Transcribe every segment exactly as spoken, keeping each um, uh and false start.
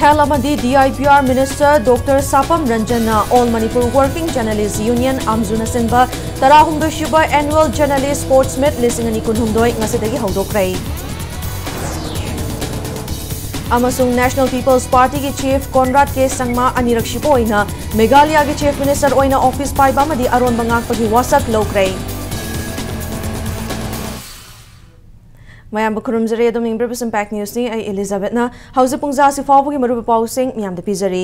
Health ꯑꯃꯗꯤ D I P R minister doctor Sapam ꯔꯟꯖꯟꯅ all Manipur working journalists union, ꯑꯝꯖꯨꯅ ꯁꯤꯟꯕ ꯇꯔꯥꯍꯨꯝꯗꯣꯏ ꯁꯨꯕ ꯑꯦꯅꯨꯑꯦꯜ ꯖꯔꯅꯦꯂꯤꯁ ꯁ꯭ꯄꯣꯔꯠꯁ ꯃꯤꯠ ꯂꯤꯁꯤꯡ ꯑꯅꯤ ꯀꯨꯟꯍꯨꯝꯗꯣꯏ ꯉꯁꯤꯗꯒꯤ ꯍꯧꯗꯣꯛꯈ꯭ꯔꯦ꯫ ꯑꯃꯁꯨꯡ ꯅꯦꯁꯅꯦꯜ ꯄꯤꯄꯜꯁ ꯄꯥꯔꯇꯤꯒꯤ ꯆꯤꯐ ꯀꯣꯟꯔꯥꯗ ꯀꯦ ꯁꯪꯃꯥ ꯑꯅꯤꯔꯛꯁꯨꯕ ꯑꯣꯏꯅ ꯃꯦꯘꯥꯂꯌꯥꯒꯤ ꯆꯤꯐ ꯃꯤꯅꯤꯁꯇꯔ ꯑꯣꯏꯅ ꯑꯣꯐꯤꯁ ꯄꯥꯏꯕ ꯑꯃꯗꯤ ꯑꯔꯣꯟꯕ ꯉꯥꯛꯄꯒꯤ ꯋꯥꯁꯛ ꯂꯧꯈ꯭ꯔꯦ꯫ ꯃꯌꯥꯝꯕꯨ ꯈꯨꯔꯨꯝꯖꯔꯤ꯫ ꯑꯗꯨꯝ ꯌꯦꯡꯕꯤꯔꯤꯕꯁꯤ ꯏꯝꯄꯦꯛ ꯅ꯭ꯌꯨꯁꯅꯤ꯫ ꯑꯩ ꯏꯂꯤꯖꯥꯕꯦꯠꯅ꯫ ꯍꯧꯖꯤꯛ ꯄꯨꯡꯖꯥ ꯑꯁꯤ ꯐꯥꯎꯕꯒꯤ ꯃꯔꯨꯑꯣꯏꯕ ꯄꯥꯎꯁꯤꯡ ꯃꯌꯥꯝꯗ ꯄꯤꯖꯔꯤ꯫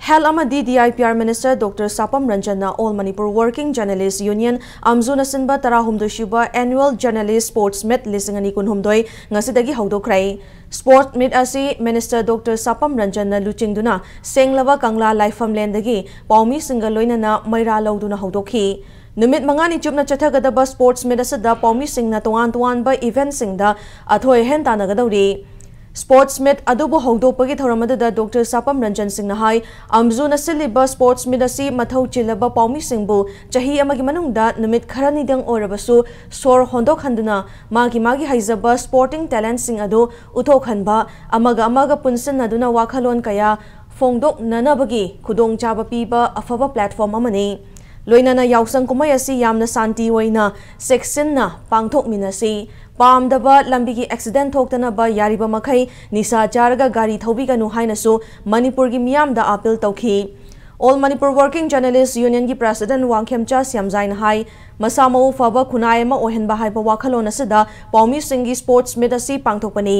ꯍꯦꯜꯊ ꯑꯃꯗꯤ D I P R minister doctor Sapam ꯔꯟꯖꯟꯅ all Manipur working journalists union, ꯑꯝꯖꯨꯅ ꯁꯤꯟꯕ ꯇꯔꯥꯍꯨꯝꯗꯣꯏ ꯁꯨꯕ ꯑꯦꯅꯨꯑꯦꯜ ꯖꯔꯅꯦꯂꯤꯁ ꯁ꯭ꯄꯣꯔꯠꯁ ꯃꯤꯠ ꯂꯤꯁꯤꯡ ꯑꯅꯤ ꯀꯨꯟꯍꯨꯝꯗꯣꯏ ꯉꯁꯤꯗꯒꯤ ꯍꯧꯗꯣꯛꯈ꯭ꯔꯦ꯫ ꯁ꯭ꯄꯣꯔꯠꯁ ꯃꯤꯠ ꯑꯁꯤ ꯃꯤꯅꯤꯁꯇꯔ ꯗꯣꯛꯇꯔ ꯁꯥꯄꯝ ꯔꯟꯖꯟꯅ ꯂꯨꯆꯤꯡꯗꯨꯅ ꯁꯦꯡꯂꯕ ꯀꯪꯂꯥ ꯂꯥꯏꯐꯝꯂꯦꯟꯗꯒꯤ ꯄꯥꯎꯃꯤꯁꯤꯡꯒ ꯂꯣꯏꯅꯅ ꯃꯩꯔꯥ ꯂꯧꯗꯨꯅ ꯍꯧꯗꯣꯛꯈꯤ꯫ ꯅꯨꯃꯤꯠ ꯃꯉꯥꯅꯤ ꯆꯨꯞꯅ ꯆꯠꯊꯒꯗꯕ ꯁ꯭ꯄꯣꯔꯠꯁ ꯃꯤꯠ ꯑꯁꯤꯗ ꯄꯥꯎꯃꯤꯁꯤꯡꯅ ꯇꯣꯉꯥꯟ ꯇꯣꯉꯥꯟꯕ ꯏꯚꯦꯟꯠꯁꯤꯡꯗ ꯑꯊꯣꯏ ꯑꯍꯦꯟ ꯇꯥꯟꯅꯒꯗꯧꯔꯤ꯫ ꯁ꯭ꯄꯣꯔꯠꯁ ꯃꯤꯠ ꯑꯗꯨꯕꯨ ꯍꯧꯗꯣꯛꯄꯒꯤ ꯊꯧꯔꯝ ꯑꯗꯨꯗ ꯗꯣꯛꯇꯔ ꯁꯥꯄꯝ ꯔꯟꯖꯟ ꯁꯤꯡꯅ ꯍꯥꯏ, ꯑꯝꯖꯨꯅ ꯁꯤꯜꯂꯤꯕ ꯁ꯭ꯄꯣꯔꯠꯁ ꯃꯤꯠ ꯑꯁꯤ ꯃꯊꯧ ꯆꯤꯜꯂꯕ ꯄꯥꯎꯃꯤꯁꯤꯡꯕꯨ ꯆꯍꯤ ꯑꯃꯒꯤ ꯃꯅꯨꯡꯗ ꯅꯨꯃꯤꯠ ꯈꯔꯅꯤꯗꯪ ꯑꯣꯏꯔꯕꯁꯨ ꯁꯣꯔ ꯍꯣꯟꯗꯣꯛꯍꯟꯗꯨꯅ ꯃꯥꯒꯤ ꯃꯥꯒꯤ ꯍꯩꯖꯕ ꯁ꯭ꯄꯣꯔꯇꯤꯡ ꯇꯦꯂꯦꯟꯠꯁꯤꯡ ꯑꯗꯨ ꯎꯠꯊꯣꯛꯍꯟꯕ, ꯑꯃꯒ ꯑꯃꯒ ꯄꯨꯟꯁꯤꯟꯅꯗꯨꯅ ꯋꯥꯈꯜꯂꯣꯟ ꯀꯌꯥ ꯐꯣꯡꯗꯣꯛꯅꯅꯕꯒꯤ ꯈꯨꯗꯣꯡꯆꯥꯕ ꯄꯤꯕ ꯑꯐꯕ ꯄ꯭ꯂꯦꯠꯐꯣꯔꯝ ꯑꯃꯅꯤ꯫ ꯂꯣꯏꯅꯅ ꯌꯥꯎꯁꯪ ꯀꯨꯝꯍꯩ ꯑꯁꯤ ꯌꯥꯝꯅ ꯁꯥꯟꯇꯤ ꯑꯣꯏꯅ, ꯆꯦꯛꯁꯤꯟꯅ ꯄꯥꯡꯊꯣꯛꯃꯤꯟꯅꯁꯤ꯫ ꯄꯥꯝꯗꯕ ꯂꯝꯕꯤꯒꯤ ꯑꯦꯛꯁꯤꯗꯦꯟꯠ ꯊꯣꯛꯇꯅꯕ ꯌꯥꯔꯤꯕ ꯃꯈꯩ ꯅꯤꯁꯥ ꯆꯥꯔꯒ ꯒꯥꯔꯤ ꯊꯧꯕꯤꯒꯅꯨ ꯍꯥꯏꯅꯁꯨ ꯃꯅꯤꯄꯨꯔꯒꯤ ꯃꯤꯌꯥꯝꯗ ꯑꯥꯄꯤꯜ ꯇꯧꯈꯤ꯫ ꯑꯣꯜ ꯃꯅꯤꯄꯨꯔ ꯋꯥꯔꯀꯤꯡ ꯖꯔꯅꯦꯂꯤꯁ ꯌꯨꯅꯤꯌꯟꯒꯤ ꯄ꯭ꯔꯦꯁꯤꯗꯦꯟꯠ ꯋꯥꯡꯈꯦꯝꯆꯥ ꯁ꯭ꯌꯥꯝꯖꯥꯏꯅ ꯍꯥꯏ, ꯃꯁꯥ ꯃꯎ ꯐꯕ ꯈꯨꯟꯅꯥꯏ ꯑꯃ ꯑꯣꯏꯍꯟꯕ ꯍꯥꯏꯕ ꯋꯥꯈꯜꯂꯣꯟ ꯑꯁꯤꯗ ꯄꯥꯎꯃꯤꯁꯤꯡꯒꯤ ꯁ꯭ꯄꯣꯔꯠꯁ ꯃꯤꯠ ꯑꯁꯤ ꯄꯥꯡꯊꯣꯛꯄꯅꯤ꯫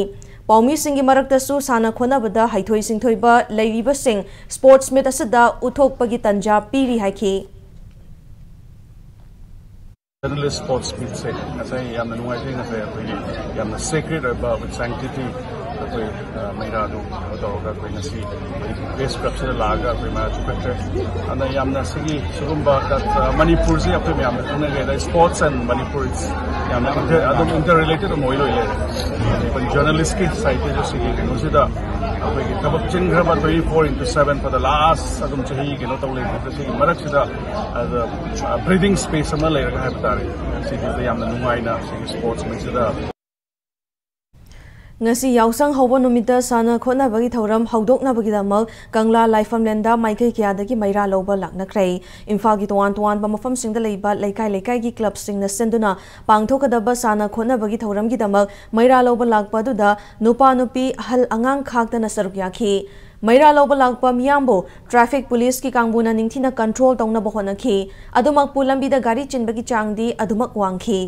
ꯄꯥꯎꯃꯤꯁꯤꯡꯒꯤ ꯃꯔꯛꯇꯁꯨ ꯁꯥꯟꯅ ꯈꯣꯠꯅꯕꯗ ꯍꯩꯊꯣꯏ ꯁꯤꯡꯊꯣꯏꯕ ꯂꯩꯔꯤꯕꯁꯤꯡ ꯁ꯭ꯄꯣꯔꯠꯁ ꯃꯤꯠ ꯑꯁꯤꯗ ꯎꯠꯊꯣꯛꯄꯒꯤ ꯇꯟꯖꯥ ꯄꯤꯔꯤ ꯍꯥꯏꯈꯤ꯫ ꯖꯔꯅꯦꯂꯤꯁ ꯁ꯭ꯄꯣꯔꯠꯁ ꯃꯤꯠꯁꯦ ꯉꯁꯥꯏ ꯌꯥꯝꯅ ꯅꯨꯡꯉꯥꯏꯖꯩ꯫ ꯉꯁꯥꯏ ꯑꯩꯈꯣꯏꯒꯤ ꯌꯥꯝꯅ ꯁꯦꯀ꯭ꯔꯦꯠ ꯑꯣꯏꯕ, ꯋꯤꯠ ꯁꯦꯡꯇꯤꯇꯤ, ꯑꯩꯈꯣꯏ, ꯑ, ꯃꯩꯔꯥꯗꯨ ꯀꯩꯅꯣ ꯇꯧꯔꯒ ꯑꯩꯈꯣꯏ ꯉꯁꯤ ꯄ꯭ꯔꯦꯁ ꯀ꯭ꯂꯕꯁꯤꯗ ꯂꯥꯛꯑꯒ ꯑꯩꯈꯣꯏ ꯃꯌꯥꯝ ꯆꯨꯞꯈꯠꯈ꯭ꯔꯦ꯫ ꯑꯗꯨꯅ ꯌꯥꯝꯅ ꯁꯤꯒꯤ ꯁꯤꯒꯨꯝꯕ, ꯑ, ꯃꯅꯤꯄꯨꯔꯁꯤ ꯑꯩꯈꯣꯏ ꯃꯌꯥꯝꯅ ꯈꯪꯅꯒꯦꯗ, ꯁ꯭ꯄꯣꯔꯠꯁ ꯑꯦꯟ ꯃꯅꯤꯄꯨꯔ ꯌꯥꯝꯅ inter-, ꯑꯗꯨꯝ ꯏꯟꯇꯔ ꯔꯤꯂꯦꯇꯦꯠ ꯑꯗꯨꯝ ꯑꯣꯏ ꯂꯣꯏ ꯂꯩꯔꯦ꯫ ꯑꯩꯈꯣꯏ ꯖꯔꯅꯦꯂꯤꯁꯀꯤ ꯁꯥꯏꯠꯇꯁꯨ ꯁꯤꯒꯤ ꯀꯩꯅꯣꯁꯤꯗ ꯑꯩꯈꯣꯏꯒꯤ ꯊꯕꯛ ꯆꯤꯟꯈ꯭ꯔꯕ twenty four into seven for the last ꯑꯗꯨꯝ ꯆꯍꯤ ꯀꯩꯅꯣ ꯇꯧ ꯂꯩꯕꯗ ꯁꯤꯒꯤ ꯃꯔꯛꯁꯤꯗ ꯑꯗ, ꯑ, ꯕ꯭ꯔꯤꯗꯤꯡ ꯁ꯭ꯄꯦꯁ ꯑꯃ ꯂꯩꯔꯒ ꯍꯥꯏꯕ ꯇꯥꯔꯦ, ꯁꯤꯒꯤꯗ ꯌꯥꯝꯅ ꯅꯨꯡꯉꯥꯏꯅ ꯁꯤꯒꯤ ꯁ꯭ꯄꯣꯔꯠꯁ ꯃꯤꯠꯁꯤꯗ ꯉꯁꯤ ꯌꯥꯎꯁꯪ ꯍꯧꯕ ꯅꯨꯃꯤꯠꯇ ꯁꯥꯟꯅ ꯈꯣꯠꯅꯕꯒꯤ ꯊꯧꯔꯝ ꯍꯧꯗꯣꯛꯅꯕꯒꯤꯗꯃꯛ ꯀꯪꯂꯥ ꯂꯥꯏꯐꯝꯂꯦꯟꯗ ꯃꯥꯏꯀꯩ ꯀꯌꯥꯗꯒꯤ ꯃꯩꯔꯥ ꯂꯧꯕ ꯂꯥꯛꯅꯈ꯭ꯔꯦ꯫ ꯏꯝꯐꯥꯜꯒꯤ ꯇꯣꯉꯥꯟ ꯇꯣꯉꯥꯟꯕ ꯃꯐꯝꯁꯤꯡꯗ ꯂꯩꯕ ꯂꯩꯀꯥꯏ ꯂꯩꯀꯥꯏꯒꯤ ꯀ꯭ꯂꯕꯁꯤꯡꯅ ꯁꯤꯟꯗꯨꯅ ꯄꯥꯡꯊꯣꯛꯀꯗꯕ ꯁꯥꯟꯅ ꯈꯣꯠꯅꯕꯒꯤ ꯊꯧꯔꯝꯒꯤꯗꯃꯛ ꯃꯩꯔꯥ ꯂꯧꯕ ꯂꯥꯛꯄ ꯑꯗꯨꯗ ꯅꯨꯄꯥ ꯅꯨꯄꯤ ꯑꯍꯜ ꯑꯉꯥꯡ ꯈꯥꯛꯇꯅ ꯁꯔꯨꯛ ꯌꯥꯈꯤ꯫ ꯃꯩꯔꯥ ꯂꯧꯕ ꯂꯥꯛꯄ ꯃꯤꯌꯥꯝꯕꯨ ꯇ꯭ꯔꯥꯐꯤꯛ ꯄꯨꯂꯤꯁꯀꯤ ꯀꯥꯡꯕꯨꯅ ꯅꯤꯡꯊꯤꯅ ꯀꯟꯇ꯭ꯔꯣꯜ ꯇꯧꯅꯕ ꯍꯣꯠꯅꯈꯤ꯫ ꯑꯗꯨꯃꯛꯄꯨ ꯂꯝꯕꯤꯗ ꯒꯥꯔꯤ ꯆꯤꯟꯕꯒꯤ ꯆꯥꯡꯗꯤ ꯑꯗꯨꯃꯛ ꯋꯥꯡꯈꯤ꯫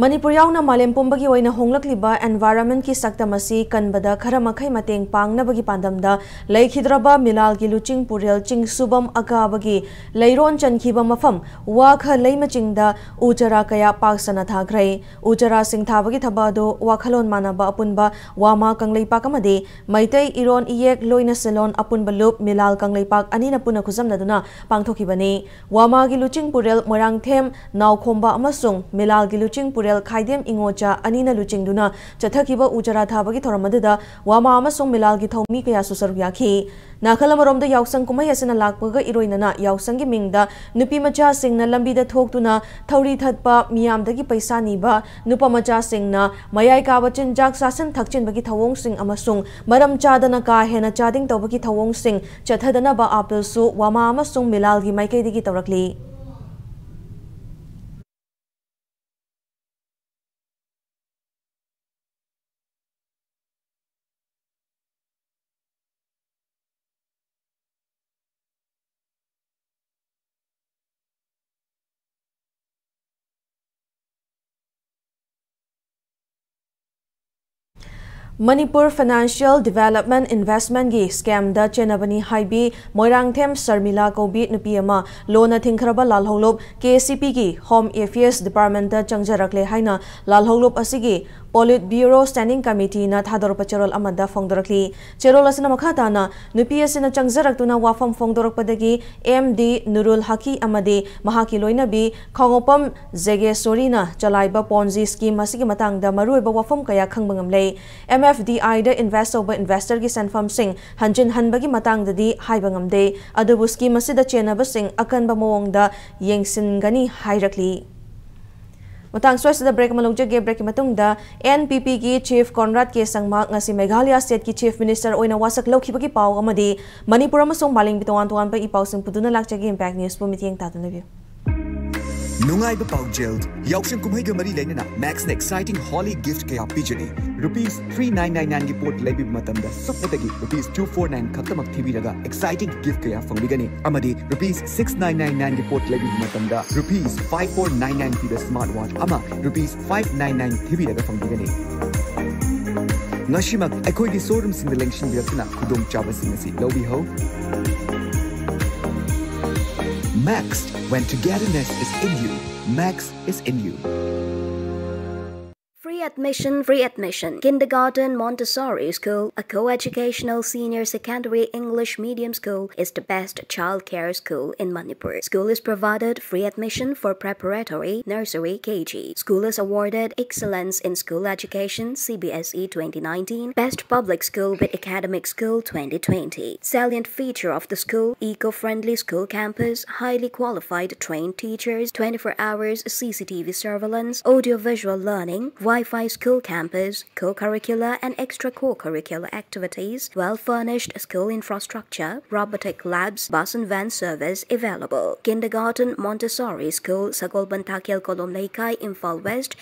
ꯃꯅꯤꯄꯨꯔ ꯌꯥꯎꯅ ꯃꯥꯂꯦꯝ ꯄꯨꯝꯕꯒꯤ ꯑꯣꯏꯅ ꯍꯣꯡꯂꯛꯂꯤꯕ environment ꯀꯤ ꯁꯛꯇꯝ ꯑꯁꯤ ꯀꯟꯕꯗ ꯈꯔ ꯃꯈꯩ ꯃꯇꯦꯡ ꯄꯥꯡꯅꯕꯒꯤ ꯄꯥꯟꯗꯝꯗ ꯂꯩꯈꯤꯗ꯭ꯔꯕ ꯃꯤꯂꯥꯜꯒꯤ ꯂꯨꯆꯤꯡ ꯄꯨꯔꯦꯜ ꯆꯤꯡꯁꯨꯕꯝ ꯑꯀꯥꯕꯒꯤ ꯂꯩꯔꯣꯟ ꯆꯟꯈꯤꯕ ꯃꯐꯝ ꯋꯥꯈ ꯂꯩꯃꯆꯤꯡꯗ ꯎ ꯆꯥꯔꯥ ꯀꯌꯥ ꯄꯥꯛ ꯁꯟꯅ ꯊꯥꯈ꯭ꯔꯦ꯫ ꯎ ꯆꯥꯔꯥꯁꯤꯡ ꯊꯥꯕꯒꯤ ꯊꯕꯛ ꯑꯗꯨ ꯋꯥꯈꯜꯂꯣꯟ ꯃꯥꯟꯅꯕ ꯑꯄꯨꯟꯕ ꯋꯥꯃꯥ ꯀꯪꯂꯩꯄꯥꯛ ꯑꯃꯗꯤ ꯃꯩꯇꯩ ꯏꯔꯣꯟ ꯏꯌꯦꯛ ꯂꯣꯏꯅ ꯁꯤꯜꯂꯣꯟ ꯑꯄꯨꯟꯕ ꯂꯨꯞ ꯃꯤꯂꯥꯜ ꯀꯪꯂꯩꯄꯥꯛ ꯑꯅꯤꯅ ꯄꯨꯟꯅ ꯈꯨꯠꯁꯝꯅꯗꯨꯅ ꯄꯥꯡꯊꯣꯛꯈꯤꯕꯅꯤ꯫ ꯋꯥꯃꯥꯒꯤ ꯂꯨꯆꯤꯡ ꯄꯨꯔꯦꯜ ꯃꯣꯏꯔꯥꯡꯊꯦꯝ ꯅꯥꯎꯈꯣꯝꯕ ꯑꯃꯁꯨꯡ ꯃꯤꯂꯥꯜꯒꯤ ꯂꯨꯆꯤꯡ ꯄꯨꯔꯦꯜ ꯈꯥꯏꯗꯦꯝ ꯏꯉꯣꯆꯥ ꯑꯅꯤꯅ ꯂꯨꯆꯤꯡꯗꯨꯅ ꯆꯠꯊꯈꯤꯕ ꯎ ꯆꯥꯔꯥ ꯊꯥꯕꯒꯤ ꯊꯧꯔꯝ ꯑꯗꯨꯗ ꯋꯥꯃꯥ ꯑꯃꯁꯨꯡ ꯃꯤꯂꯥꯜꯒꯤ ꯊꯧꯃꯤ ꯀꯌꯥꯁꯨ ꯁꯔꯨꯛ ꯌꯥꯈꯤ꯫ ꯅꯥꯀꯜ ꯑꯃꯔꯣꯝꯗ ꯌꯥꯎꯁꯪ ꯀꯨꯝꯍꯩ ꯑꯁꯤꯅ ꯂꯥꯛꯄꯒ ꯏꯔꯣꯏꯅꯅ ꯌꯥꯎꯁꯪꯒꯤ ꯃꯤꯡꯗ ꯅꯨꯄꯤ ꯃꯆꯥꯁꯤꯡꯅ ꯂꯝꯕꯤꯗ ꯊꯣꯛꯇꯨꯅ ꯊꯧꯔꯤ ꯊꯠꯄ, ꯃꯤꯌꯥꯝꯗꯒꯤ ꯄꯩꯁꯥ ꯅꯤꯕ, ꯅꯨꯄꯥ ꯃꯆꯥꯁꯤꯡꯅ ꯃꯌꯥꯏ ꯀꯥꯕ ꯆꯤꯟꯖꯥꯛ ꯆꯥꯁꯤꯟ ꯊꯛꯆꯤꯟꯕꯒꯤ ꯊꯧꯑꯣꯡꯁꯤꯡ ꯑꯃꯁꯨꯡ ꯃꯔꯝ ꯆꯥꯗꯅ ꯀꯥ ꯍꯦꯟꯅ ꯆꯥꯗꯤꯡ ꯇꯧꯕꯒꯤ ꯊꯧꯑꯣꯡꯁꯤꯡ ꯆꯠꯊꯗꯅꯕ ꯑꯥꯄꯤꯜꯁꯨ ꯋꯥꯃꯥ ꯑꯃꯁꯨꯡ ꯃꯤꯂꯥꯜꯒꯤ ꯃꯥꯏꯀꯩꯗꯒꯤ ꯇꯧꯔꯛꯂꯤ꯫ ꯃꯅꯤꯄꯨꯔ ꯐꯥꯏꯅꯥꯟꯁꯤꯌꯦꯜ ꯗꯤꯚꯦꯂꯞꯃꯦꯟ ꯏꯟꯚꯦꯁꯃꯦꯟꯒꯤ ꯁ꯭ꯀꯦꯝꯗ ꯆꯦꯟꯅꯕꯅꯤ ꯍꯥꯏꯕꯤ ꯃꯣꯏꯔꯥꯡꯊꯦꯝ ꯁꯔꯃꯤꯂꯥ ꯀꯧꯕꯤ ꯅꯨꯄꯤ ꯑꯃ ꯂꯣꯟꯅ ꯊꯤꯡꯈ꯭ꯔꯕ ꯂꯥꯜꯍꯧꯂꯨꯞ ꯀꯦ ꯁꯤ ꯄꯤꯒꯤ ꯍꯣꯝ ꯑꯦꯐꯤꯌꯔꯁ ꯗꯤꯄꯥꯔꯠꯃꯦꯟꯇ ꯆꯪꯖꯔꯛꯂꯦ ꯍꯥꯏꯅ ꯂꯥꯜꯍꯧꯂꯨꯞ ꯑꯁꯤꯒꯤ ꯄꯣꯂꯤꯠ ꯕ꯭ꯌꯨꯔꯣ ꯁ꯭ꯇꯦꯟꯗꯤꯡ ꯀꯃꯤꯇꯤꯅ ꯊꯥꯗꯣꯔꯛꯄ ꯆꯦꯔꯣꯜ ꯑꯃꯗ ꯐꯣꯡꯗꯣꯔꯛꯂꯤ꯫ ꯆꯦꯔꯣꯜ ꯑꯁꯤꯅ ꯃꯈꯥ ꯇꯥꯅ ꯅꯨꯄꯤ ꯑꯁꯤꯅ ꯆꯪꯖꯔꯛꯇꯨꯅ ꯋꯥꯐꯝ ꯐꯣꯡꯗꯣꯔꯛꯄꯗꯒꯤ ꯑꯦꯝ ꯗꯤ ꯅꯨꯔꯨꯜ ꯍꯀꯤ ꯑꯃꯗꯤ ꯃꯍꯥꯛꯀꯤ ꯂꯣꯏꯅꯕꯤ ꯈꯥꯉꯣꯄꯝ ꯖꯦꯒꯦꯁꯣꯔꯤꯅ ꯆꯂꯥꯏꯕ ꯄꯣꯟꯖꯤ ꯁ꯭ꯀꯤꯝ ꯑꯁꯤꯒꯤ ꯃꯇꯥꯡꯗ ꯃꯔꯨꯑꯣꯏꯕ ꯋꯥꯐꯝ ꯀꯌꯥ ꯈꯪꯕ ꯉꯝꯂꯦ꯫ ꯑꯦꯝ ꯑꯦꯜ ꯑꯦꯐ ꯗꯤ ꯑꯥꯏꯗ ꯏꯟꯚꯦꯁ ꯇꯧꯕ ꯏꯟꯚꯦꯁꯇꯔꯒꯤ ꯁꯦꯟꯐꯝꯁꯤꯡ ꯍꯟꯖꯤꯟꯍꯟꯕꯒꯤ ꯃꯇꯥꯡꯗꯗꯤ ꯍꯥꯏꯕ ꯉꯝꯗꯦ, ꯑꯗꯨꯕꯨ ꯁ꯭ꯀꯤꯝ ꯑꯁꯤꯗ ꯆꯦꯟꯅꯕꯁꯤꯡ ꯑꯀꯟꯕ ꯃꯑꯣꯡꯗ ꯌꯦꯡꯁꯤꯟꯒꯅꯤ ꯍꯥꯏꯔꯛꯂꯤ꯫ ꯃꯇꯥꯡ ꯁ꯭ꯋꯥꯏꯁꯤꯗ ꯕ꯭ꯔꯦꯛ ꯑꯃ ꯂꯧꯖꯒꯦ꯫ ꯕ꯭ꯔꯦꯛꯀꯤ ꯃꯇꯨꯡꯗ ꯑꯦꯟ ꯄꯤ ꯄꯤꯒꯤ ꯆꯤꯐ ꯀꯣꯟꯔꯥꯗ ꯀꯦ ꯁꯪꯃ ꯉꯁꯤ ꯃꯦꯘꯥꯂꯌꯥ ꯁ꯭ꯇꯦꯠꯀꯤ ꯆꯤꯐ ꯃꯤꯅꯤꯁꯇꯔ ꯑꯣꯏꯅ ꯋꯥꯁꯛ ꯂꯧꯈꯤꯕꯒꯤ ꯄꯥꯎ ꯑꯃꯗꯤ ꯃꯅꯤꯄꯨꯔ ꯑꯃꯁꯨꯡ ꯃꯥꯂꯦꯝꯒꯤ ꯇꯣꯉꯥꯟ ꯇꯣꯉꯥꯟꯕ ꯏ ꯄꯥꯎꯁꯤꯡ ꯄꯨꯗꯨꯅ ꯂꯥꯛꯆꯒꯦ꯫ ꯏꯝꯄꯦꯛ ꯅ꯭ꯌꯨꯁꯄꯨ ꯃꯤꯠꯌꯦꯡ ꯇꯥꯗꯨꯅ ꯂꯩꯕꯤꯌꯨ꯫ ꯅꯨꯡꯉꯥꯏꯕ ꯄꯥꯎꯖꯦꯜ, ꯌꯥꯎꯁꯪ ꯀꯨꯝꯍꯩꯒ ꯃꯔꯤ ꯂꯩꯅꯅ ꯃꯦꯛꯁꯅ exciting holiday gift ꯀꯌꯥ ꯄꯤꯖꯔꯤ꯫ Rupees three nine nine nine ꯒꯤ ꯄꯣꯠ ꯂꯩꯕꯤꯕ ꯃꯇꯝꯗ ꯁꯨꯞꯅꯇꯒꯤ rupees two four nine ꯈꯛꯇꯃꯛ ꯊꯤꯕꯤꯔꯒ exciting gift ꯀꯌꯥ ꯐꯪꯕꯤꯒꯅꯤ, ꯑꯃꯗꯤ rupees six nine nine nine ꯒꯤ ꯄꯣꯠ ꯂꯩꯕꯤꯕ ꯃꯇꯝꯗ rupees five four nine nine ꯄꯤꯕ smart watch ꯑꯃ rupees five nine nine ꯊꯤꯕꯤꯔꯒ ꯐꯪꯕꯤꯒꯅꯤ꯫ ꯉꯁꯤꯃꯛ ꯑꯩꯈꯣꯏꯒꯤ ꯁꯣꯔꯨꯝꯁꯤꯡꯗ ꯂꯦꯡꯁꯤꯟꯕꯤꯔꯛꯇꯨꯅ ꯈꯨꯗꯣꯡꯆꯥꯕꯁꯤꯡ ꯑꯁꯤ ꯂꯧꯕꯤꯍꯧ꯫ Max, when togetherness is in you, Max is in you. Free admission, free admission. Kindergarten Montessori School, a co-educational senior secondary English medium school, is the best childcare school in Manipur. School is provided free admission for preparatory, nursery, K G. School is awarded Excellence in School Education, C B S E twenty nineteen, Best Public School with Academic School twenty twenty. Salient feature of the school, eco-friendly school campus, highly qualified trained teachers, twenty-four hours C C T V surveillance, audio-visual learning, Wi-Fi school campus, co-curricular and extra-co-curricular activities, well-furnished school infrastructure, robotic labs, bus and van service available. Kindergarten Montessori School, Sagolband Takel Kolom Leikai, Imphal West,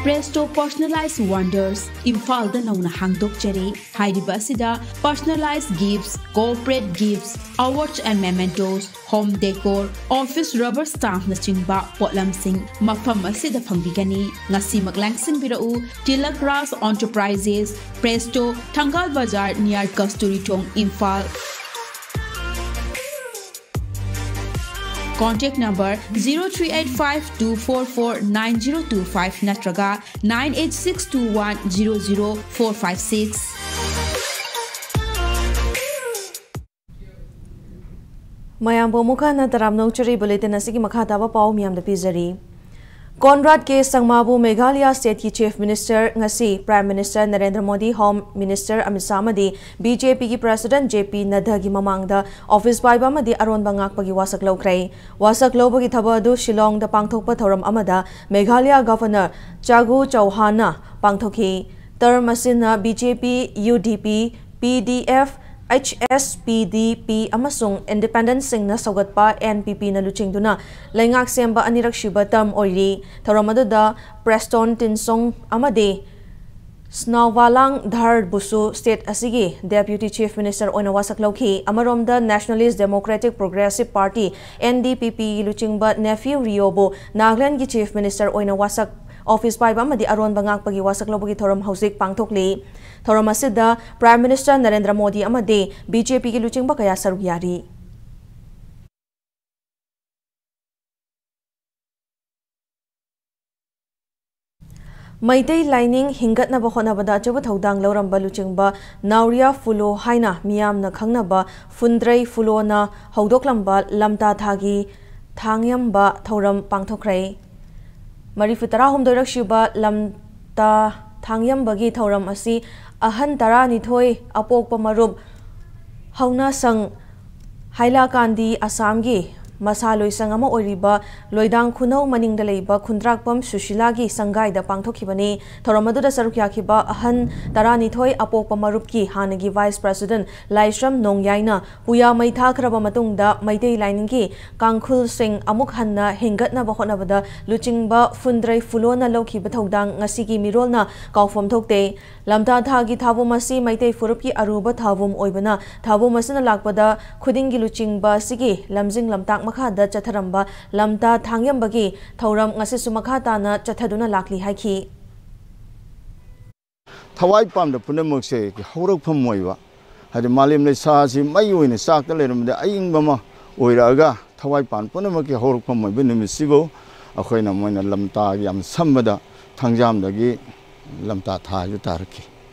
Presto Personalized Wonders, ꯏꯝꯐꯥꯜꯗ ꯅꯧꯅ ꯍꯥꯡꯗꯣꯛꯆꯔꯤ꯫ ꯍꯥꯏꯔꯤꯕ ꯑꯁꯤꯗ personalized gifts, corporate gifts, awards and mementos, home decor, office rubber stampꯅꯆꯤꯡꯕ ꯄꯣꯠꯂꯝꯁꯤꯡ ꯃꯐꯝ ꯑꯁꯤꯗ ꯐꯪꯕꯤꯒꯅꯤ꯫ ꯉꯁꯤꯃꯛ ꯂꯦꯡꯁꯤꯟꯕꯤꯔꯛꯎ꯫ Tilak Raj Enterprises, Presto, Thangal Bazar near Kasturi Thong, Imphal. Contact number zero three eight five two four four nine zero two five ꯅꯠꯇ꯭ꯔꯒ nine eight six two one zero zero four five six. ꯃꯌꯥꯝꯕꯨ ꯑꯃꯨꯛ ꯍꯟꯅ ꯇꯔꯥꯝꯅ ꯑꯣꯛꯆꯔꯤ꯫ Bulletin ꯑꯁꯤꯒꯤ ꯃꯈꯥ ꯇꯥꯕ ꯄꯥꯎ ꯃꯤꯌꯥꯝꯗ ꯄꯤꯖꯔꯤ꯫ ꯀꯣꯟꯔꯥꯗ ꯀꯦ ꯁꯪꯃꯥꯕꯨ ꯃꯦꯘꯥꯂꯌꯥ ꯁ꯭ꯇꯦꯠꯀꯤ ꯆꯤꯐ ꯃꯤꯅꯤꯁꯇꯔ ꯉꯁꯤ prime minister Narendra Modi, home minister Amit Shah ꯑꯃꯗꯤ ꯕꯤ ꯖꯦ ꯄꯤꯒꯤ ꯄ꯭ꯔꯦꯁꯤꯗꯦꯟꯠ ꯖꯦ ꯄꯤ ꯅꯗ꯭ꯗꯥꯒꯤ ꯃꯃꯥꯡꯗ ꯑꯣꯐꯤꯁ ꯄꯥꯏꯕ ꯑꯃꯗꯤ ꯑꯔꯣꯟꯕ ꯉꯥꯛꯄꯒꯤ ꯋꯥꯁꯛ ꯂꯧꯈ꯭ꯔꯦ꯫ ꯋꯥꯁꯛ ꯂꯧꯕꯒꯤ ꯊꯕꯛ ꯑꯗꯨ ꯁꯤꯂꯣꯡꯗ ꯄꯥꯡꯊꯣꯛꯄ ꯊꯧꯔꯝ ꯑꯃꯗ ꯃꯦꯘꯥꯂꯌꯥ ꯒꯚꯔꯅꯔ ꯆꯥꯒꯨ ꯆꯧꯍꯥꯟꯅ ꯄꯥꯡꯊꯣꯛꯈꯤ꯫ ꯇꯔꯝ ꯑꯁꯤꯅ B J P, U D P, P D F, H S P D P ꯑꯃꯁꯨꯡ ꯏꯟꯗꯤꯄꯦꯟꯗꯦꯟꯠꯁꯤꯡꯅ ꯁꯧꯒꯠꯄ ꯑꯦꯟ ꯄꯤ ꯄꯤꯅ ꯂꯨꯆꯤꯡꯗꯨꯅ ꯂꯩꯉꯥꯛ ꯁꯦꯝꯕ ꯑꯅꯤꯔꯛ ꯁꯨꯕ ꯇꯔꯝ ꯑꯣꯏꯔꯤ꯫ ꯊꯧꯔꯝ ꯑꯗꯨꯗ ꯄ꯭ꯔꯦꯁꯇꯣꯟ ꯇꯤꯟꯁꯣꯡ ꯑꯃꯗꯤ ꯁ꯭ꯅꯥꯎꯕꯥꯂꯥꯡ ꯙꯔꯕꯨꯁꯨ ꯁ꯭ꯇꯦꯠ ꯑꯁꯤꯒꯤ ꯗꯦꯄ꯭ꯌꯨꯇꯤ ꯆꯤꯐ ꯃꯤꯅꯤꯁꯇꯔ ꯑꯣꯏꯅ ꯋꯥꯁꯛ ꯂꯧꯈꯤ꯫ ꯑꯃꯔꯣꯝꯗ, nationalist democratic progressive party, N D P ꯄꯤꯒꯤ ꯂꯨꯆꯤꯡꯕ ꯅꯦꯐ꯭ꯌꯨ ꯔꯤꯑꯣꯕꯨ ꯅꯥꯒꯥꯂꯦꯟꯗꯒꯤ ꯆꯤꯐ ꯃꯤꯅꯤꯁꯇꯔ ꯑꯣꯏꯅ ꯋꯥꯁꯛ, ꯑꯣꯐꯤꯁ ꯄꯥꯏꯕ ꯑꯃꯗꯤ ꯑꯔꯣꯟꯕ ꯉꯥꯛꯄꯒꯤ ꯋꯥꯁꯛ ꯂꯧꯕꯒꯤ ꯊꯧꯔꯝ ꯍꯧꯖꯤꯛ ꯄꯥꯡꯊꯣꯛꯂꯤ꯫ ꯊꯧꯔꯝ ꯑꯁꯤꯗ ꯄ꯭ꯔꯥꯏꯝ ꯃꯤꯅꯤꯁꯇꯔ ꯅꯔꯦꯟꯗ꯭ꯔ ꯃꯣꯗꯤ ꯑꯃꯗꯤ ꯕꯤ ꯖꯦ ꯄꯤꯒꯤ ꯂꯨꯆꯤꯡꯕ ꯀꯌꯥ ꯁꯔꯨꯛ ꯌꯥꯔꯤ꯫ ꯃꯩꯇꯩ ꯂꯥꯏꯅꯤꯡ ꯍꯤꯡꯒꯠꯅꯕ ꯍꯣꯠꯅꯕꯗ ꯑꯆꯧꯕ ꯊꯧꯗꯥꯡ ꯂꯧꯔꯝꯕ ꯂꯨꯆꯤꯡꯕ ꯅꯥꯎꯔꯤꯌꯥ ꯐꯨꯂꯣ ꯍꯥꯏꯅ ꯃꯤꯌꯥꯝꯅ ꯈꯪꯅꯕ ꯐꯨꯟꯗ꯭ꯔꯩ ꯐꯨꯂꯣꯅ ꯍꯧꯗꯣꯛꯂꯝꯕ ꯂꯝꯇꯥ ꯊꯥꯒꯤ ꯊꯥꯡꯌꯝꯕ ꯊꯧꯔꯝ ꯄꯥꯡꯊꯣꯛꯈ꯭ꯔꯦ꯫ ꯃꯔꯤꯐꯨ ꯇꯔꯥꯍꯨꯝꯗꯣꯏꯔꯛ ꯁꯨꯕ ꯂꯝꯇꯥ ꯊꯥꯡꯌꯝꯕꯒꯤ ꯊꯧꯔꯝ ꯑꯁꯤ ꯑꯍꯟ ꯇꯔꯥꯅꯤꯊꯣꯏ ꯑꯄꯣꯛꯄ ꯃꯔꯨꯞ ꯍꯧꯅꯥꯁꯪ ꯍꯥꯏꯂꯥꯀꯥꯟꯗꯤ ꯑꯁꯥꯝꯒꯤ ꯃꯁꯥ ꯂꯣꯏꯁꯪ ꯑꯃ ꯑꯣꯏꯔꯤꯕ ꯂꯣꯏꯗꯥꯡ ꯈꯨꯅꯧ ꯃꯅꯤꯡꯗ ꯂꯩꯕ ꯈꯨꯟꯗ꯭ꯔꯥꯛꯄꯝ ꯁꯨꯁꯤꯂꯥꯒꯤ ꯁꯪꯒꯥꯏꯗ ꯄꯥꯡꯊꯣꯛꯈꯤꯕꯅꯤ꯫ ꯊꯧꯔꯝ ꯑꯗꯨꯗ ꯁꯔꯨꯛ ꯌꯥꯈꯤꯕ ꯑꯍꯟ ꯇꯔꯥꯅꯤꯊꯣꯏ ꯑꯄꯣꯛꯄ ꯃꯔꯨꯞꯀꯤ ꯍꯥꯟꯅꯒꯤ ꯚꯥꯏꯁ ꯄ꯭ꯔꯦꯁꯤꯗꯦꯟꯠ ꯂꯥꯏꯁ꯭ꯔꯝ ꯅꯣꯡꯌꯥꯏꯅ ꯄꯨꯌꯥ ꯃꯩ ꯊꯥꯈ꯭ꯔꯕ ꯃꯇꯨꯡꯗ ꯃꯩꯇꯩ ꯂꯥꯏꯅꯤꯡꯒꯤ ꯀꯥꯡꯈꯨꯜꯁꯤꯡ ꯑꯃꯨꯛ ꯍꯟꯅ ꯍꯤꯡꯒꯠꯅꯕ ꯍꯣꯠꯅꯕꯗ ꯂꯨꯆꯤꯡꯕ ꯐꯨꯟꯗ꯭ꯔꯩ ꯐꯨꯂꯣꯅ ꯂꯧꯈꯤꯕ ꯊꯧꯗꯥꯡ ꯉꯁꯤꯒꯤ ꯃꯤꯔꯣꯜꯅ ꯀꯥꯎꯐꯝ ꯊꯣꯛꯇꯦ꯫ ꯂꯝꯇꯥ ꯊꯥꯒꯤ ꯊꯥꯕꯨꯝ ꯑꯁꯤ ꯃꯩꯇꯩ ꯐꯨꯔꯨꯞꯀꯤ ꯑꯔꯨꯕ ꯊꯥꯕꯨꯝ ꯑꯣꯏꯕꯅ, ꯊꯥꯕꯨꯝ ꯑꯁꯤꯅ ꯂꯥꯛꯄꯗ ꯈꯨꯗꯤꯡꯒꯤ ꯂꯨꯆꯤꯡꯕ ꯑꯁꯤꯒꯤ ꯂꯝꯖꯤꯡ ꯂꯝꯇꯥꯛ ꯃꯈꯥꯗ ꯆꯠꯊꯔꯝꯕ ꯂꯝꯇꯥ ꯊꯥꯡꯌꯝꯕꯒꯤ ꯊꯧꯔꯝ ꯉꯁꯤꯁꯨ ꯃꯈꯥ ꯇꯥꯅ ꯆꯠꯊꯗꯨꯅ ꯂꯥꯛꯂꯤ ꯍꯥꯏꯈꯤ꯫ ꯊꯋꯥꯏ ꯄꯥꯟꯕ ꯄꯨꯝꯅꯃꯛꯁꯦ ꯍꯧꯔꯛꯐꯝ ꯑꯣꯏꯕ, ꯍꯥꯏꯗꯤ ꯃꯥꯂꯦꯝ ꯂꯩꯁꯥꯁꯤ ꯃꯩ ꯑꯣꯏꯅ ꯆꯥꯛꯇ ꯂꯩꯔꯝꯕꯗ ꯑꯏꯪꯕ ꯑꯃ ꯑꯣꯏꯔꯛꯑꯒ ꯊꯋꯥꯏ ꯄꯥꯟꯕ ꯄꯨꯝꯅꯃꯛꯀꯤ ꯍꯧꯔꯛꯐꯝ ꯑꯣꯏꯕ ꯅꯨꯃꯤꯠꯁꯤꯕꯨ ꯑꯩꯈꯣꯏꯅ ꯃꯣꯏꯅ ꯂꯝꯇꯥꯒꯤ ꯌꯥꯝ ꯁꯝꯕꯗ ꯊꯥꯡꯖꯥꯝꯗꯒꯤ ꯂꯝꯇꯥ ꯊꯥ ꯍꯥꯏꯕ ꯇꯥꯔꯛꯈꯤ꯫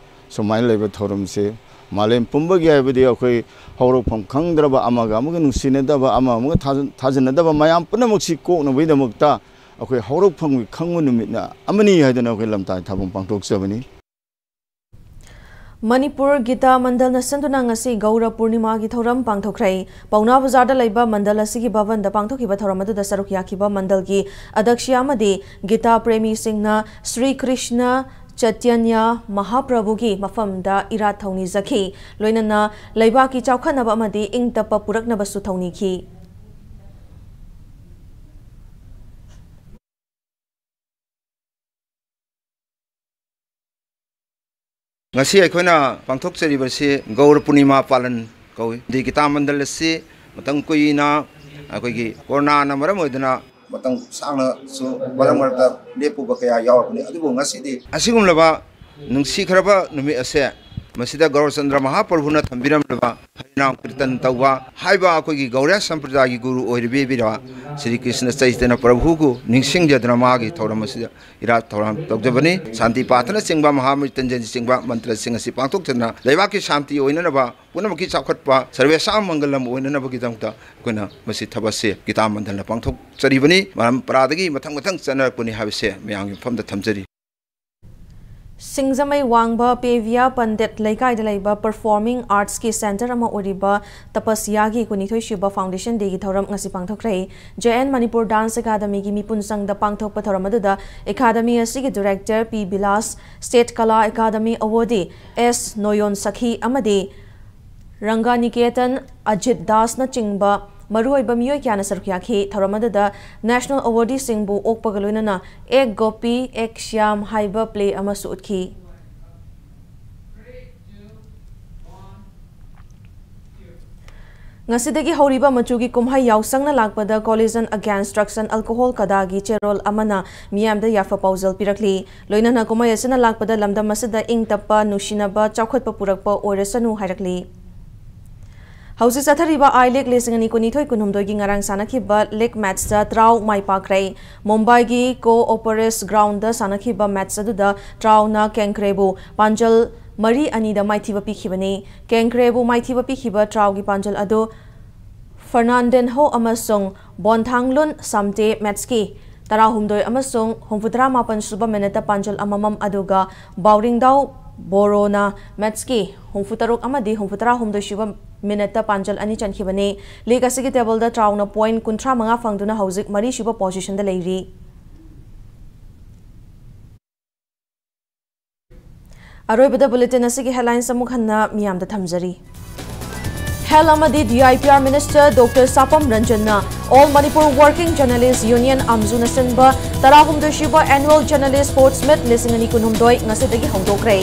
ꯁꯨꯃꯥꯏꯅ ꯂꯩꯕ ꯊꯧꯔꯝꯁꯦ ꯃꯥꯂꯦꯝ ꯄꯨꯝꯕꯒꯤ, ꯍꯥꯏꯕꯗꯤ ꯑꯩꯈꯣꯏ ꯍꯧꯔꯛꯐꯝ ꯈꯪꯗ꯭ꯔꯕ, ꯑꯃꯒ ꯑꯃꯒ ꯅꯨꯡꯁꯤꯅꯗꯕ, ꯑꯃ ꯑꯃꯒ ꯊꯥꯖ-, ꯊꯥꯖꯅꯗꯕ ꯃꯌꯥꯝ ꯄꯨꯝꯅꯃꯛꯁꯤ ꯀꯣꯛꯅꯕꯒꯤꯗꯃꯛꯇ ꯑꯩꯈꯣꯏ ꯍꯧꯔꯛꯐꯝꯒꯤ ꯈꯪꯕ ꯅꯨꯃꯤꯠꯅ ꯑꯃꯅꯤ ꯍꯥꯏꯗꯨꯅ ꯑꯩꯈꯣꯏ ꯂꯝꯇꯥꯏ ꯊꯥꯕꯝ ꯄꯥꯡꯊꯣꯛꯆꯕꯅꯤ꯫ ꯃꯅꯤꯄꯨꯔ ꯒꯤꯇꯥ ꯃꯟꯗꯜꯅ ꯁꯤꯟꯗꯨꯅ ꯉꯁꯤ ꯒꯧꯔ ꯄꯨꯔꯅꯤꯃꯥꯒꯤ ꯊꯧꯔꯝ ꯄꯥꯡꯊꯣꯛꯈ꯭ꯔꯦ꯫ ꯄꯥꯎꯅꯥ ꯕꯖꯥꯔꯗ ꯂꯩꯕ ꯃꯟꯗꯜ ꯑꯁꯤꯒꯤ ꯚꯕꯟꯗ ꯄꯥꯡꯊꯣꯛꯈꯤꯕ ꯊꯧꯔꯝ ꯑꯗꯨꯗ ꯁꯔꯨꯛ ꯌꯥꯈꯤꯕ ꯃꯟꯗꯜꯒꯤ ꯑꯗꯛꯁ꯭ꯌ ꯑꯃꯗꯤ ꯒꯤꯇꯥ ꯄ꯭ꯔꯦꯃꯤꯁꯤꯡꯅ ꯁ꯭ꯔꯤ ꯀ꯭ꯔꯤꯁꯅ ꯆꯩꯇꯟꯌ ꯃꯍꯥꯄ꯭ꯔꯚꯨꯒꯤ ꯃꯐꯝꯗ ꯏꯔꯥꯠ ꯊꯧꯅꯤꯖꯈꯤ꯫ ꯂꯣꯏꯅꯅ ꯂꯩꯕꯥꯛꯀꯤ ꯆꯥꯎꯈꯠꯅꯕ ꯑꯃꯗꯤ ꯏꯪ ꯇꯞꯄ ꯄꯨꯔꯛꯅꯕꯁꯨ ꯊꯧꯅꯤꯈꯤ꯫ ꯉꯁꯤ ꯑꯩꯈꯣꯏꯅ ꯄꯥꯡꯊꯣꯛꯆꯔꯤꯕꯁꯤ ꯒꯧꯔ ꯄꯨꯔꯅꯤꯃꯥ ꯄꯥꯂꯟ ꯀꯧꯏ꯫ ꯗꯤ ꯒꯤꯇꯥ ꯃꯟꯗꯜ ꯑꯁꯤ ꯃꯇꯝ ꯀꯨꯏꯅ ꯑꯩꯈꯣꯏꯒꯤ ꯀꯣꯔꯣꯅꯥꯅ ꯃꯔꯝ ꯑꯣꯏꯗꯨꯅ ꯃꯇꯝ ꯁꯥꯡꯅꯁꯨ ꯃꯔꯛ ꯃꯔꯛꯇ ꯂꯦꯞꯄꯨꯕ ꯀꯌꯥ ꯌꯥꯎꯔꯕꯅꯤ꯫ ꯑꯗꯨꯕꯨ ꯉꯁꯤꯗꯤ ꯑꯁꯤꯒꯨꯝꯂꯕ ꯅꯨꯡꯁꯤꯈ꯭ꯔꯕ ꯅꯨꯃꯤꯠ ꯑꯁꯦ ꯃꯁꯤꯗ ꯒꯧꯔꯆꯟꯗ꯭ꯔ ꯃꯍꯥꯄ꯭ꯔꯚꯨꯅ ꯊꯝꯕꯤꯔꯝꯂꯕ ꯍꯔꯤꯅꯥꯝ ꯀꯤꯔꯇꯟ ꯇꯧꯕ ꯍꯥꯏꯕ ꯑꯩꯈꯣꯏꯒꯤ ꯒꯧꯔꯤꯌꯥ ꯁꯝꯄ꯭ꯔꯗꯥꯌꯒꯤ ꯒꯨꯔꯨ ꯑꯣꯏꯔꯤꯕꯤꯔꯕ ꯁ꯭ꯔꯤ ꯀ꯭ꯔꯤꯁꯅ ꯆꯩꯇꯟꯌ ꯄ꯭ꯔꯚꯨꯕꯨ ꯅꯤꯡꯁꯤꯡꯖꯗꯨꯅ ꯃꯥꯒꯤ ꯊꯧꯔꯝ ꯑꯁꯤꯗ ꯏꯔꯥꯠ ꯊꯧꯔꯥꯡ ꯇꯧꯖꯕꯅꯤ꯫ ꯁꯥꯟꯇꯤ ꯄꯥꯊꯅꯆꯤꯡꯕ, ꯃꯍꯥꯃ꯭ꯔꯤꯇꯟꯖꯟꯅꯆꯤꯡꯕ ꯃꯟꯇ꯭ꯔꯁꯤꯡ ꯑꯁꯤ ꯄꯥꯡꯊꯣꯛꯆꯗꯨꯅ ꯂꯩꯕꯥꯛꯀꯤ ꯁꯥꯟꯇꯤ ꯑꯣꯏꯅꯅꯕ, ꯄꯨꯝꯅꯃꯛꯀꯤ ꯆꯥꯎꯈꯠꯄ, ꯁꯔꯕꯦꯁꯥꯝ ꯃꯪꯒꯂꯝ ꯑꯣꯏꯅꯅꯕꯒꯤꯗꯃꯛꯇ ꯑꯩꯈꯣꯏꯅ ꯃꯁꯤ ꯊꯕꯛꯁꯦ ꯒꯤꯇꯥ ꯃꯟꯗꯜꯅ ꯄꯥꯡꯊꯣꯛꯆꯔꯤꯕꯅꯤ꯫ ꯄꯔꯝꯄꯔꯥꯗꯒꯤ ꯃꯊꯪ ꯃꯊꯪ ꯆꯠꯅꯔꯛꯄꯅꯤ ꯍꯥꯏꯕꯁꯦ ꯃꯌꯥꯝꯒꯤ ꯃꯐꯝꯗ ꯊꯝꯖꯔꯤ꯫ ꯁꯤꯡꯖꯃꯩ ꯋꯥꯡꯕ ꯄꯦꯕꯤꯌꯥ ꯄꯟꯗꯤꯠ ꯂꯩꯀꯥꯏꯗ ꯂꯩꯕ ꯄꯔꯐꯣꯔꯃꯤꯡ ꯑꯥꯔꯠꯁꯀꯤ ꯁꯦꯟꯇꯔ ꯑꯃ ꯑꯣꯏꯔꯤꯕ ꯇꯄꯁꯌꯥꯒꯤ ꯀꯨꯟꯅꯤꯊꯣꯏ ꯁꯨꯕ ꯐꯥꯎꯟꯗꯦꯁꯟ ꯗꯦꯒꯤ ꯊꯧꯔꯝ ꯉꯁꯤ ꯄꯥꯡꯊꯣꯛꯈ꯭ꯔꯦ꯫ ꯖꯦ ꯑꯦꯟ ꯃꯅꯤꯄꯨꯔ ꯗꯥꯟꯁ ꯑꯦꯀꯥꯗꯃꯤꯒꯤ ꯃꯤꯄꯨꯟ ꯆꯪꯗ ꯄꯥꯡꯊꯣꯛꯄ ꯊꯧꯔꯝ ꯑꯗꯨꯗ ꯑꯦꯀꯥꯗꯃꯤ ꯑꯁꯤꯒꯤ ꯗꯤꯔꯦꯛꯇꯔ ꯄꯤ ꯕꯤꯂꯥꯁ, ꯁ꯭ꯇꯦꯠ ꯀꯂꯥ ꯑꯦꯀꯥꯗꯃꯤ ꯑꯦꯋꯥꯔꯗꯤ ꯑꯦꯁ ꯅꯣꯌꯣꯟ ꯁꯈꯤ ꯑꯃꯗꯤ ꯔꯪꯒꯥꯅꯤꯀꯦꯇꯟ ꯑꯖꯤꯠ ꯗꯥꯁꯅꯆꯤꯡꯕ ꯃꯔꯨꯑꯣꯏꯕ ꯃꯤꯑꯣꯏ ꯀꯌꯥꯅ ꯁꯔꯨꯛ ꯌꯥꯈꯤ꯫ ꯊꯧꯔꯝ ꯑꯗꯨꯗ ꯅꯦꯁꯅꯦꯜ ꯑꯦꯋꯥꯔꯗꯤꯁꯤꯡꯕꯨ ꯑꯣꯛꯄꯒ ꯂꯣꯏꯅꯅ ꯑꯦꯛ ꯒꯣꯄꯤ ꯑꯦꯛ ꯁ꯭ꯌꯥꯝ ꯍꯥꯏꯕ ꯄ꯭ꯂꯦ ꯑꯃꯁꯨ ꯎꯠꯈꯤ꯫ ꯉꯁꯤꯗꯒꯤ ꯍꯧꯔꯤꯕ ꯃꯆꯨꯒꯤ ꯀꯨꯝꯍꯩ ꯌꯥꯎꯁꯪꯅ ꯂꯥꯛꯄꯗ Coalition Against Drugs and Alcohol, ꯀꯗꯥꯒꯤ ꯆꯦꯔꯣꯜ ꯑꯃꯅ ꯃꯤꯌꯥꯝꯗ ꯌꯥꯏꯐ ꯄꯥꯎꯖꯦꯜ ꯄꯤꯔꯛꯂꯤ꯫ ꯂꯣꯏꯅꯅ ꯀꯨꯝꯍꯩ ꯑꯁꯤꯅ ꯂꯥꯛꯄꯗ ꯂꯝꯗꯝ ꯑꯁꯤꯗ ꯏꯪ ꯇꯞꯄ, ꯅꯨꯡꯁꯤꯅꯕ, ꯆꯥꯎꯈꯠꯄ ꯄꯨꯔꯛꯄ ꯑꯣꯏꯔꯁꯅꯨ ꯍꯥꯏꯔꯛꯂꯤ꯫ ꯍꯧꯖꯤꯛ ꯆꯠꯊꯔꯤꯕ ꯑꯥꯏ ꯂꯤꯒ ꯂꯤꯁꯤꯡ ꯑꯅꯤ ꯀꯨꯟꯅꯤꯊꯣꯏ ꯀꯨꯟꯍꯨꯝꯗꯣꯏꯒꯤ ꯉꯔꯥꯡ ꯁꯥꯟꯅꯈꯤꯕ ꯂꯤꯒ ꯃꯦꯠꯆꯇ ꯇ꯭ꯔꯥꯎ ꯃꯥꯏ ꯄꯥꯛꯈ꯭ꯔꯦ꯫ ꯃꯨꯝꯕꯥꯏꯒꯤ ꯀꯣ ꯑꯣꯄꯔꯦꯁ ꯒ꯭ꯔꯥꯎꯟꯗ ꯁꯥꯟꯅꯈꯤꯕ ꯃꯦꯠꯆ ꯑꯗꯨꯗ ꯇ꯭ꯔꯥꯎꯅ ꯀꯦꯡꯀ꯭ꯔꯦꯕꯨ ꯄꯥꯟꯖꯜ ꯃꯔꯤ ꯑꯅꯤꯗ ꯃꯥꯏꯊꯤꯕ ꯄꯤꯈꯤꯕꯅꯤ꯫ ꯀꯦꯡꯀ꯭ꯔꯦꯕꯨ ꯃꯥꯏꯊꯤꯕ ꯄꯤꯈꯤꯕ ꯇ꯭ꯔꯥꯎꯒꯤ ꯄꯥꯟꯖꯜ ꯑꯗꯨ ꯐꯔꯅꯥꯟꯗꯤꯟꯍꯣ ꯑꯃꯁꯨꯡ ꯕꯣꯟꯊꯥꯡꯂꯨꯟ ꯁꯥꯝꯇꯦ ꯃꯦꯠꯆꯀꯤ ꯇꯔꯥꯍꯨꯝꯗꯣꯏ ꯑꯃꯁꯨꯡ ꯍꯨꯝꯐꯨꯇꯔꯥ ꯃꯥꯄꯟ ꯁꯨꯕ ꯃꯤꯅꯠꯇ ꯄꯥꯟꯖꯜ ꯑꯃꯃꯝ, ꯑꯗꯨꯒ ꯕꯥꯎꯔꯤꯡꯗꯥꯎ ꯕꯣꯔꯣꯅ ꯃꯦꯠꯁꯀꯤ ꯍꯨꯝꯐꯨꯇꯔꯨꯛ ꯑꯃꯗꯤ ꯍꯨꯝꯐꯨꯇꯔꯥꯍꯨꯝꯗꯣꯏ ꯁꯨꯕ ꯃꯤꯅꯠꯇ ꯄꯥꯟꯖꯜ ꯑꯅꯤ ꯆꯟꯈꯤꯕꯅꯤ꯫ ꯂꯤꯒ ꯑꯁꯤꯒꯤ ꯇꯦꯕꯜꯗ ꯇ꯭ꯔꯥꯎꯅ ꯄꯣꯏꯟ ꯀꯨꯟꯊ꯭ꯔꯥ ꯃꯉꯥ ꯐꯪꯗꯨꯅ ꯍꯧꯖꯤꯛ ꯃꯔꯤꯁꯨꯕ ꯄꯣꯖꯤꯁꯟꯗ ꯂꯩꯔꯤ꯫ ꯑꯔꯣꯏꯕꯗ ꯕꯨꯂꯦꯇꯤꯟ ꯑꯁꯤꯒꯤ ꯍꯦꯗꯂꯥꯏꯟꯁ ꯑꯃꯨꯛ ꯍꯟꯅ ꯃꯤꯌꯥꯝꯗ ꯊꯝꯖꯔꯤ꯫ ꯍꯦꯜꯊ ꯑꯃꯗꯤ D I P R minister doctor Sapam ꯔꯟꯖꯟꯅ all Manipur working journalists union, ꯑꯝꯖꯨꯅ ꯁꯤꯟꯕ ꯇꯔꯥꯍꯨꯝꯗꯣꯏ ꯁꯨꯕ ꯑꯦꯅꯨꯑꯦꯜ ꯖꯔꯅꯦꯂꯤꯁ ꯁ꯭ꯄꯣꯔꯠꯁ ꯃꯤꯠ ꯂꯤꯁꯤꯡ ꯑꯅꯤ ꯀꯨꯟꯍꯨꯝꯗꯣꯏ ꯉꯁꯤꯗꯒꯤ ꯍꯧꯗꯣꯛꯈ꯭ꯔꯦ꯫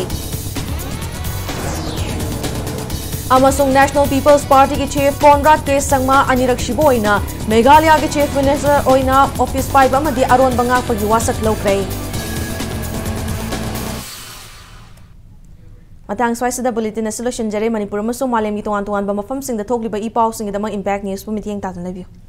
ꯑꯃꯁꯨꯡ ꯅꯦꯁꯅꯦꯜ ꯄꯤꯄꯜꯁ ꯄꯥꯔꯇꯤꯒꯤ ꯆꯤꯐ ꯀꯣꯟꯔꯥꯗ ꯀꯦ ꯁꯪꯃꯥ ꯑꯅꯤꯔꯛ ꯁꯨꯕ ꯑꯣꯏꯅ ꯃꯦꯘꯥꯂꯌꯥꯒꯤ ꯆꯤꯐ ꯃꯤꯅꯤꯁꯇꯔ ꯑꯣꯏꯅ ꯑꯣꯐꯤꯁ ꯄꯥꯏꯕ ꯑꯃꯗꯤ ꯑꯔꯣꯟꯕ ꯉꯥꯛꯄꯒꯤ ꯋꯥꯁꯛ ꯂꯧꯈ꯭ꯔꯦ꯫ ꯃꯇꯥꯡ ꯁ꯭ꯋꯥꯏꯁꯤꯗ ꯕꯨꯂꯦꯇꯤꯟ ꯑꯁꯤ ꯂꯣꯏꯁꯤꯟꯖꯔꯦ꯫ ꯃꯅꯤꯄꯨꯔ ꯑꯃꯁꯨꯡ ꯃꯥꯂꯦꯝꯒꯤ ꯇꯣꯉꯥꯟ ꯇꯣꯉꯥꯟꯕ ꯃꯐꯝꯁꯤꯡꯗ ꯊꯣꯛꯂꯤꯕ ꯏ ꯄꯥꯎꯁꯤꯡꯒꯤꯗꯃꯛ ꯏꯝꯄꯦꯛ ꯅ꯭ꯌꯨꯁꯄꯨ ꯃꯤꯠꯌꯦꯡ ꯇꯥꯗꯨꯅ ꯂꯩꯕꯤꯌꯨ꯫